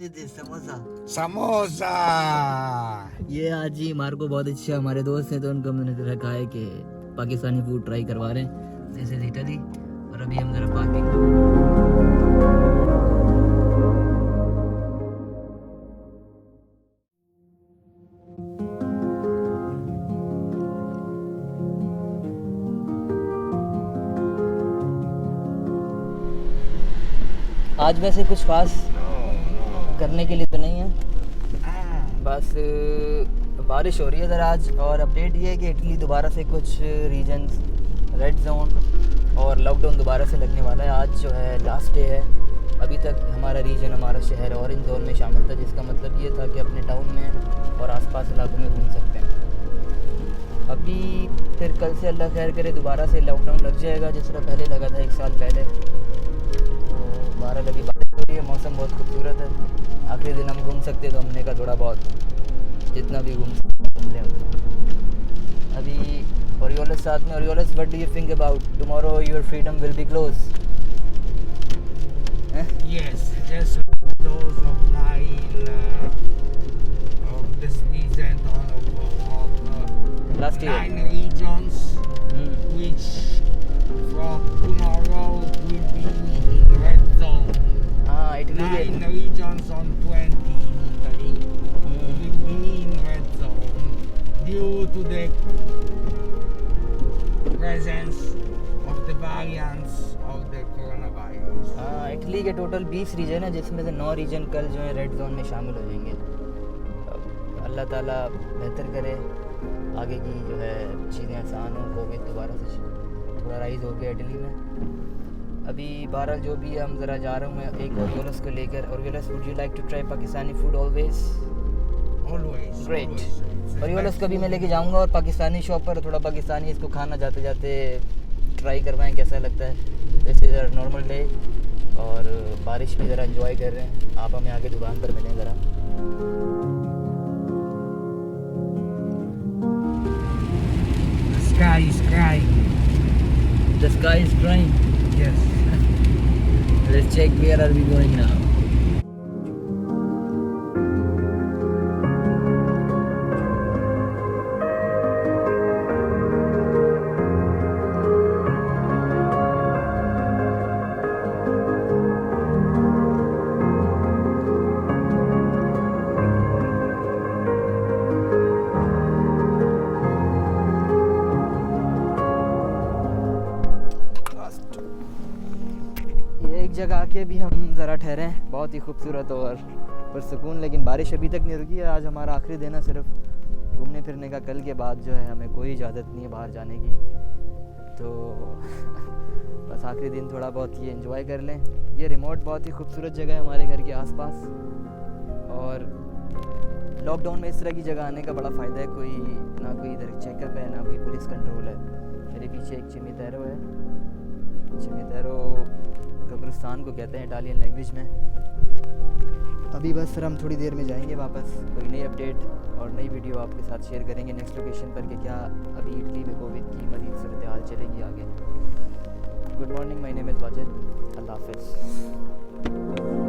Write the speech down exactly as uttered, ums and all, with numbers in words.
دے دے سموسہ۔ سموسہ۔ یہ آج ہی مارکو بہت اچھے ہمارے دوست ہیں، تو ان کو میں نے رکھا ہے کہ پاکستانی فوڈ ٹرائی کروا رہے ہیں۔ دس از اٹلی۔ اور ابھی ہم ذرا پارکنگ آج ویسے کچھ خاص کرنے کے لیے تو نہیں ہے، بس بارش ہو رہی ہے ذرا آج۔ اور اپڈیٹ یہ ہے کہ اٹلی دوبارہ سے کچھ ریجنز ریڈ زون اور لاک ڈاؤن دوبارہ سے لگنے والا ہے۔ آج جو ہے لاسٹ ڈے ہے، ابھی تک ہمارا ریجن، ہمارا شہر اورنج زون میں شامل تھا، جس کا مطلب یہ تھا کہ اپنے ٹاؤن میں اور آس پاس علاقوں میں گھوم سکتے ہیں۔ ابھی پھر کل سے اللہ خیر کرے دوبارہ سے لاک ڈاؤن لگ جائے گا، جس طرح پہلے لگا تھا ایک سال پہلے۔ تو بہرحال ابھی بارش ہو رہی ہے، موسم بہت خوبصورت ہے۔ آخری دن ہم گھوم سکتے ہیں، تو ہم نے کہا تھوڑا بہت جتنا بھی گھوم سکتے ہیں گھوم لیں اتنا۔ ابھی اوریولس ساتھ میں۔ اوریولس, what do you think about tomorrow? Your freedom will be close. Yes, just those of Nile, uh, of the season, all of, of uh, Last year. Nine regions, Hmm. which from tomorrow will be in red zone. ہاں، اٹلی کے Nine regions on twenty in Italy Hmm. will be in red zone due to the presence of the variants of the coronavirus. ہاں، اٹلی کے ٹوٹل بیس ریجن ہیں، جس میں سے نو ریجن کل جو ہے ریڈ زون میں شامل ہو جائیں گے۔ اب اللہ تعالیٰ بہتر کرے، آگے کی جو ہے چیزیں آسان ہوں، کووڈ دوبارہ سے تھوڑا رائز ہو گیا اٹلی میں۔ ابھی بہرحال جو بھی ہے، ہم ذرا جا رہے ہوں میں ایک اوریولس کو لے کر۔ اوریولس, would you like to try Pakistani food always? Always. Great. Always. اوریولس کو بھی میں لے کے جاؤں گا اور پاکستانی شاپ پر تھوڑا پاکستانی اس کو کھانا جاتے جاتے ٹرائی کروائیں کیسا لگتا ہے۔ ویسے ذرا نارمل ڈے اور بارش بھی ذرا انجوائے کر رہے ہیں۔ آپ ہمیں آگے دکان پر ملیں ذرا۔ The sky is crying. The sky is crying. Yes. Let's check where are we going now. یہ ایک جگہ آ کے بھی ہم ذرا ٹھہرے ہیں، بہت ہی خوبصورت اور پرسکون، لیکن بارش ابھی تک نہیں رکی ہے۔ آج ہمارا آخری دن ہے صرف گھومنے پھرنے کا، کل کے بعد جو ہے ہمیں کوئی اجازت نہیں ہے باہر جانے کی، تو بس آخری دن تھوڑا بہت یہ انجوائے کر لیں۔ یہ ریموٹ بہت ہی خوبصورت جگہ ہے ہمارے گھر کے آس پاس، اور لاک ڈاؤن میں اس طرح کی جگہ آنے کا بڑا فائدہ ہے، کوئی نہ کوئی ادھر چیک اپ ہے، نہ کوئی پولیس کنٹرول ہے۔ میرے پیچھے ایک چمیتیرو ہے، چمیتیرو قبرستان کو کہتے ہیں اٹالین لینگویج میں۔ ابھی بس سر ہم تھوڑی دیر میں جائیں گے واپس، کوئی نئی اپڈیٹ اور نئی ویڈیو آپ کے ساتھ شیئر کریں گے نیکسٹ لوکیشن پر کہ کیا ابھی اٹلی میں کووڈ کی مزید صورتحال چلے گی آگے۔ گڈ مارننگ، مائی نیم از واجد، اللہ حافظ۔